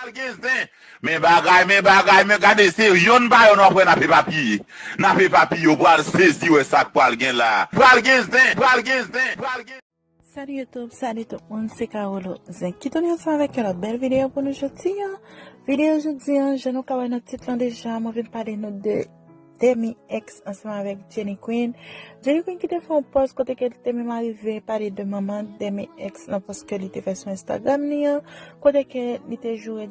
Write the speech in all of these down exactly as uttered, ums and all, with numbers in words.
Pral gen zen. Men bagay, men bagay, men gade, se yonn pa yonn w ap wè n ap epapiye. N ap epapiye, w pral sezi wè sa k pral gen la. Pral gen zen, pral gen zen, pral gen. Salut YouTube, salut tout moun, se Carolo Zen ki tounen ansanm avèk yon lòt bèl videyo pou nou jodi a. Videyo jodi a, jan nou ka wè nan tit lan deja, mwen vin pale nou de Demi X ansanm avèk Jenny Queen. Jenny Queen ki te fè yon pòs kote ke li te menm arive pale de manman Demi X nan pòs ke li te fè sou Instagram li an, kote ke li te joure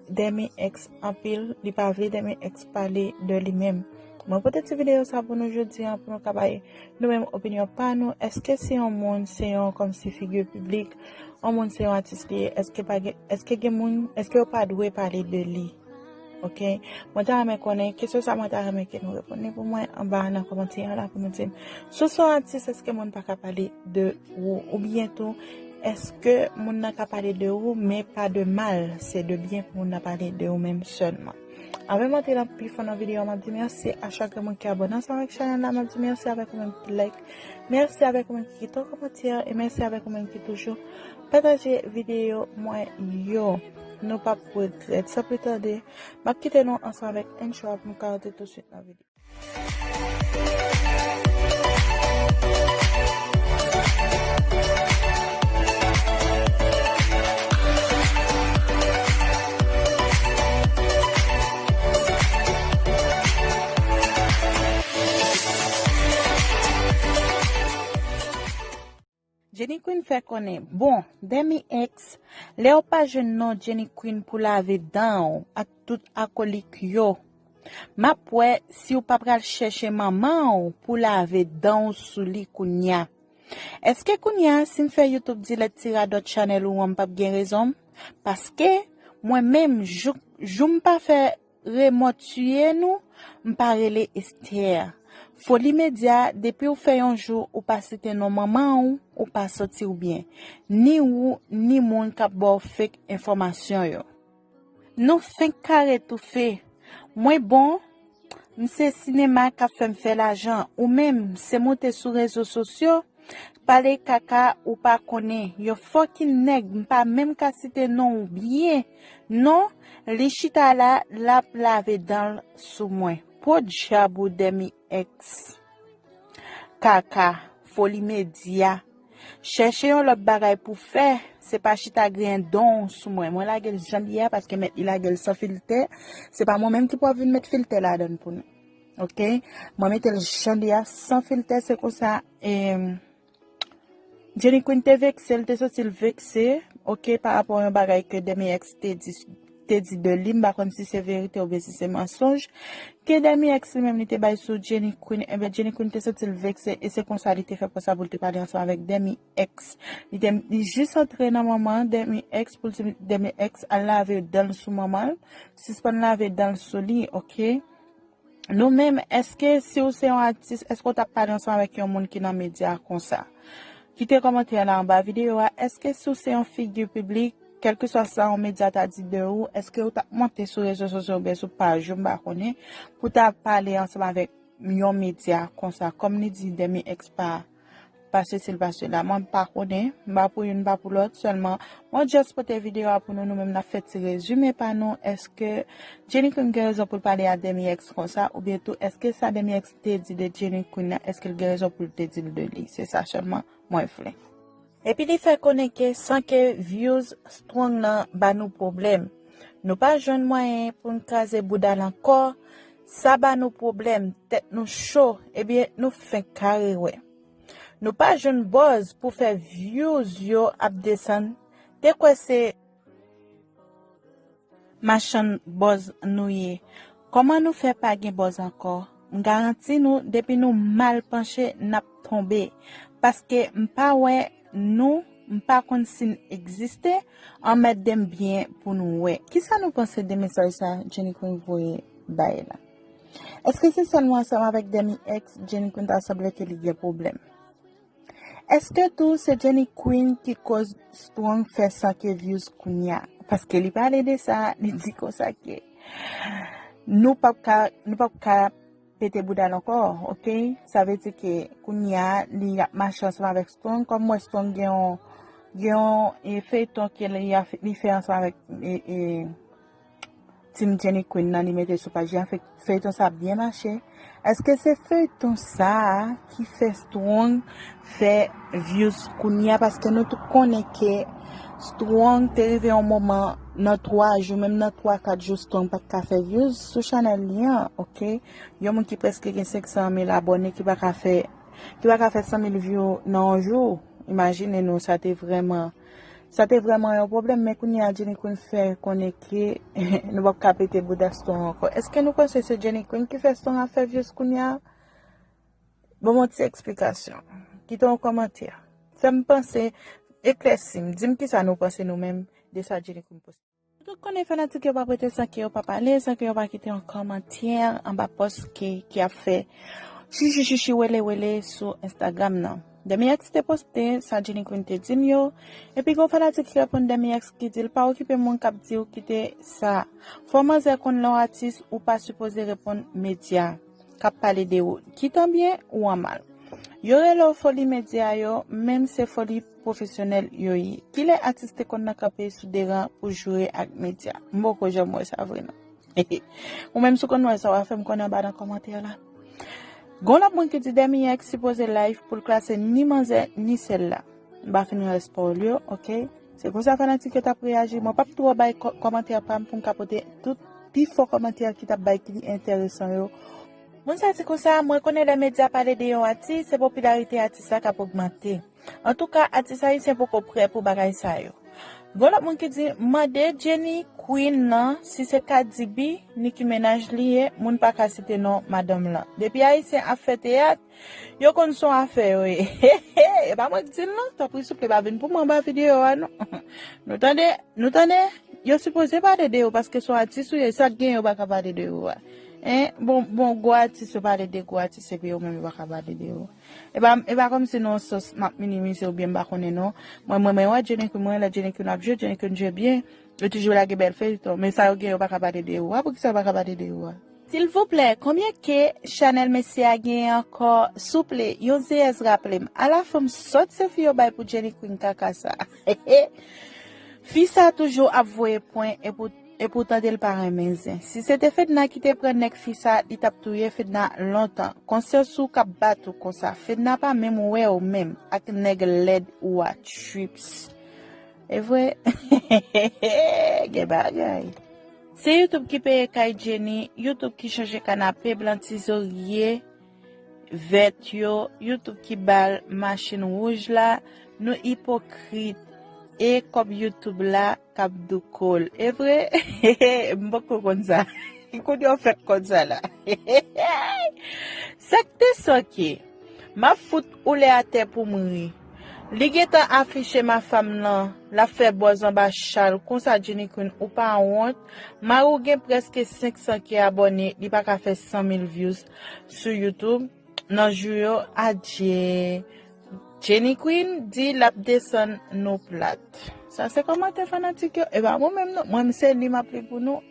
Demi X anpil, li pa vle Demi X pale de li menm. Mwen pote ti videyo sa pou nou jodi a, pou nou ka bay nou menm opinyon pa nou. Èske se yon moun, se yon kòmsi figi piblik, yon moun se yon atis li ye, èske pa gen, èske gen moun, èske yo pa dwe pale de li? Ok. Mwen ta renmen konnen, kesyon sa mwen ta renmen ke nou reponn li pou mwen anba nan kòmantè a la pou nou di m. Si w se yon atis, èske moun pa ka pale de ou? Oubyen tou, èske moun nan ka pale de ou, men pa de mal, se de byen pou moun nan pale de ou menm sèlman. Anvan m antre nan pi fon nan videyo a, m ap di mèsi a chak moun ki abòne ansanm avèk chanèl la, m ap di mèsi avèk ou menm ki like, mèsi avèk ou menm ki kite yon kòmantè, e mèsi avèk ou menm ki toujou pataje videyo mwen yo. Nou p ap regrèt. San pli tande, m ap kite nou ansanm avèk entwo a pou nou ka rantre tousuit nan videyo. Jenny Queen fè konnen, bon, Demi X, lè w pa jwenn non Jenny Queen pou lave dan w ak tout akolik yo, m ap wè si w pa pral chèche manman w pou lave dan w sou li kounya. Èske kounya, si m fè YouTube delete ti radòt chanèl ou an, m p ap gen rezon m? Paske, mwen menm, jou, jou m pa fè remò tiye nou, m pa rele Esther. Foli Medya, depi w fè yon jou ou pa site non manman w, ou pa santi w byen. Ni ou, ni moun k ap ba w fake enfòmasyon yo. Nou fenk kare toufe. Mwen bon, m se sinema k ap fè m fè lajan. Ou menm, se moute sou rezo sosyo, pale kaka ou pa konnen. Yon fucking nèg, m pa menm ka site non ou byen. Non, li chita la, l ap lave dan l sou mwen. Podyab ou Demi X. Kaka, Foli Medya. Chèche yon lòt bagay pou fè, se pa chita griyen dan w sou mwen. Mwen lage l jan l ye a paske mèt li lage l san filtè. Se pa mwen menm ki pou ap vin met filtè ladan l pou nou. Ok? Mwen mete l jan l ye a, san filtè, se konsa, em, Jenny Queen te vekse, l te santi l vekse, ok, pa rapò yon bagay ke Demi X te di, te di de li, m pa konn si se verite oubyen si se mansonj, ke Demi X li menm li te bay sou Jenny Queen, enben Jenny Queen te santi l vekse, e se konsa li te fè konsa pou l te pale ansanm avèk Demi X. Li te, li jis antre nan manman Demi X pou l di Demi X al lave dan l sou manman l, sispann lave dan l sou li, ok? Nou menm, èske si w se yon atis, èske w t ap pale ansanm avèk yon moun ki nan medya konsa? Kite kòmantè la anba videyo a. Èske si w se yon figi piblik, kèlkeswa sa yon medya ta di de ou, èske w t ap monte sou rezo sosyo oubyen sou paj yo, m pa konnen, pou ta pale ansanm avèk yon medya konsa? Kòm li di Demi X pa pa sesi l pa sela. Mwen pa konnen, m pa pou youn, m pa pou lòt, sèlman mwen just pote videyo a pou nou, nou menm n ap fè ti rezime pa nou. Èske Jenny Queen gen rezon pou l pale a Demi X konsa, oubyen tou èske sa Demi X te di de Jenny Queen nan, èske l gen rezon pou l te di l de li? Se sa sèlman mwen vle. Epi li fè konnen ke san ke views Strong nan ba nou pwoblèm. Nou pa jwenn mwayen pou n kraze bouda l ankò, sa ba nou pwoblèm, tèt nou cho, ebyen nou fenk kare wè. Nou pa jwenn buzz pou fè views yo ap desann. Te kwè se machann buzz nou ye. Kòman nou fè pa gen buzz ankò? M garanti nou, depi nou mal panche, n ap tonbe. Paske m pa wè nou, m pa konn si n egziste, anmède m byen pou nou wè. Kisa nou panse de mesaj sa Jenny Queen voye bay la? Èske se sèlman ansanm avèk Demi X Jenny Queen ta sanble ke li gen pwoblèm? Èske tou se Jenny Queen ki koz Strong fè san ke views kounya? Paske li pale de sa, li di konsa ke nou p ap ka, nou p ap ka pete bouda l ankò, ok? Sa vle di ke kounya li ap mache ansanm avèk Strong, kòm m wè Strong gen yon, gen yon, e, feyton ke li a, li fè ansanm avèk, e, e, Team Jenny Queen nan, li mete sou paj li a, feyton sa ap byen mache. Èske se feyton sa a ki fè Strong fè views kounye a? Paske nou tout konnen ke Strong te rive yon moman nan twa jou, menm nan twa, kat jou, Strong pa t ka fè views sou chanèl li an, oke? Yon moun ki prèske gen senk san mil abòne ki pa ka fè, ki pa ka fè san mil view nan yon jou. Imajine nou, sa te vrèman, sa te vrèman yon pwoblèm, men kounye a Jenny Queen fè konnen ke nou p ap ka pete bouda Strong ankò. Èske nou panse se Jenny Queen ki fè Strong ap fè views kounye a? Ban m yon ti eksplikasyon. Kite yon kòmantè. Fè m panse, eklèsi m. Di m kisa nou panse nou menm de sa Jenny Queen poste. Nou tout konnen fanatik yo p ap rete san ke yo pa pale, san ke yo pa kite yon kòmantè anba pòs ke, ki ap fè chichi chichi wele wele sou Instagram nan. Demi X te poste sa Jenny Queen te di m yo, epi gen yon fanatik ki reponn Demi X ki di l pa okipe moun k ap di w kite sa. Fò manzè konn lè w atis ou pa sipoze reponn medya k ap pale de ou, kitan byen ou an mal. Yo rele w foli medya yo, menm se foli pwofesyonèl yo ye. Kilè atis te konn nan kanpe sou de ran pou joure ak medya? M poko janm wè sa vre non. Ou menm si w konn wè sa, w a fè m konnen anba nan kòmantè la. Gen yon lòt moun ki di Demi X sipoze live pou l klase ni manzè ni sèl la. M pa fin wè rès pawòl yo, oke? Se konsa fanatik yo t ap reyaji. Mwen p ap twò bay kò-, kòmantè pa m pou m ka pote tout pi fò kòmantè ki t ap bay ki enteresan yo. Moun sa di konsa, mwen konnen lè medya pale de yon atis, se popilarite atis la k ap ogmante. Antouka, atis ayisyen poko prè pou bagay sa yo. Gen lòt moun ki di, mande Jenny Queen nan si se Cardi B, Nicki Minaj li ye, moun pa ka site non madanm lan. Depi ayisyen ap fè teyat, yo konn se yon afè yo ye. E pa mwen k di l non, tanpri souple pa vin pou mwen anba videyo a non. Nou tande, nou tande, yo sipoze pale de ou paske se yon atis ou ye, sa k gen yo pa ka pale de ou a. Hein? Bon, bon, gwo atis yo pale de gwo atis epi yo menm yo pa ka pale de ou. E pa, e pa kòmsi nan yon sans m ap minimize oubyen m pa konnen non. Mwen, mwen, mwen wè Jenny Queen, mwen lè Jenny Queen ap jwe, Jenny Queen jwe byen. Yo toujou lage bèl feyton, men sa yo gen yo pa ka pale de ou a. Poukisa yo pa ka pale de ou a? Silvouplè, konbyen ke chanèl mesye a genyen ankò? Souple, yon zeyès raple m. Ala fanm sòt se fi yo bay pou Jenny Queen kaka sa. Fi sa toujou ap voye pwen e pou, e pou tande l pa renmen zen. Si se te Fedna ki te pran nèg fi sa, li t ap touye Fedna lontan. Konsyans ou k ap bat ou konsa. Fedna pa menm wè w menm ak nèg lèd ou a, tchuips. E vre? Gen bagay. Se YouTube ki peye kay Jenny, YouTube ki chanje kanape blan ti zorye vèt yo, YouTube ki ba l machin wouj la, nou ipokrit. E kòb YouTube la k ap douko l. E vre? M poko konn sa. Kote yo fèk konn sa la? Sa k te sanke? M ap fout ou lè atè pou m ri. Li gentan afiche ma fam nan, l ap fè bòz anba chal konsa Jenny Queen ou pa wont. Mari w gen prèske senk san ke abòne, li pa ka fè san mil views sou YouTube nan jou yo, adye. Jenny Queen di l ap desann nou plat. Sa se kòmantè fanatik yo, e pa mwen menm non, mwen m se li m ap li pou nou.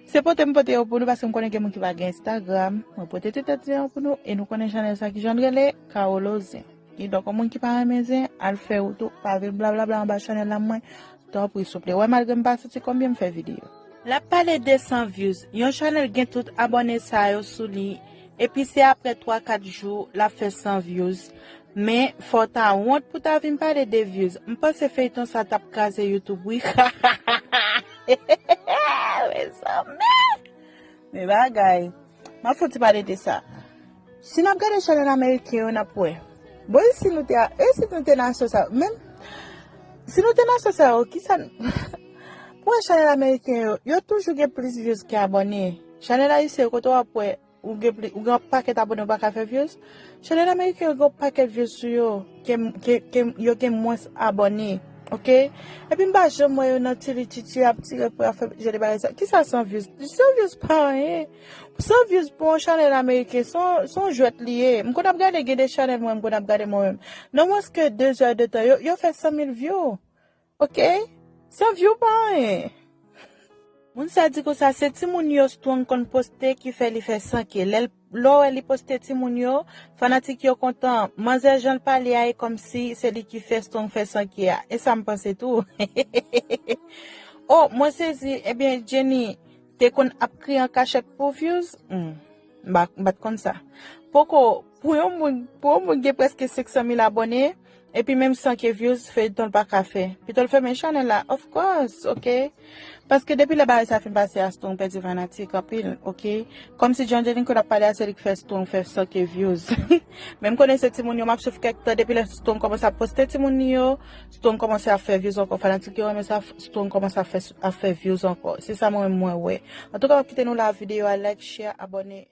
Se pote m pote yo pou nou paske m konnen gen moun ki pa gen Instagram. Mwen pote ti tèt zen yo pou nou e nou konnen chanèl sa ki jan l rele, Kawo Lozen. Kidonk, yon moun ki pa renmen zen, al fè wout ou, pa vin blablabla anba chanèl la mwen. Tanpri, souple. Wè, malgre m pa santi konbyen m fè videyo. L ap pale de san views. Yon chanèl gen tout abòne sa yo sou li, epi se apre twa, kat jou, l ap fè san views. Men, fò w ta wont pou ta vin pale de views. M panse feyton sa t ap kraze YouTube, wi. Mezanmi! Men bagay. M ap fouti pale de sa. Si n ap gade chanèl ameriken yo, n ap wè. Bon, e si nou te, e si nou te nan asosya, menm si nou te nan asosya yo, kisa n-, pou wè chanèl ameriken yo, yo toujou gen plis views ke abòne. Chanèl ayisyen yo, kote w ap wè, ou gen pli, ou gen yon pakèt abòne, ou pa ka fè views. Chanèl ameriken yo gen yon pakèt views sou yo, ke, ke, ke yo gen mwens abòne. Oke? Epi m pa janm wè yo nan tiri titi ap tire pou ap fè jan de bagay sa. Kisa san views? San views pa anyen. San views pou yon chanèl ameriken, se yon, se yon jwèt li ye. M konn ap gade, gen de chanèl mwen, m konn ap gade mwen menm. Nan mwens ke de zè de tan, yo, yo fè san mil view. Oke? San view pa anyen. Moun sa di konsa, se timoun yo Strong konn poste ki fè li fè san ke. Lè l, lè w wè li poste timoun yo, fanatik yo kontan. Manzè jan l pale a, e kòmsi se li ki fè Strong fè san ke a. E sa m panse tou. Oh, mwen sezi. Ebyen, Jenny, te konn ap kriye an kachèt pou views? Hmm. M pa, m pa t konn sa. Poko, pou yon moun, pou yon moun gen prèske senk san mil abòne, epi menm san ke views, feyton l pa ka fè. Pito l fèmen chanèl la, of course, ok? Paske depi lè bagay sa fin pase a, Strong pèdi fanatik anpil, ok? Kòmsi John Delinko t ap pale a, se li k fè Strong fè san ke views. Men m konnen se timoun yo m ap swiv kèk tan, depi lè Strong kòmanse ap poste timoun li yo, Strong kòmanse ap fè views ankò. Fanatik yo renmen sa, Strong kòmanse ap fè, ap fè views ankò. Se sa mwen, mwen wè. Antouka, w ap kite nou la videyo a, like, share, abòne.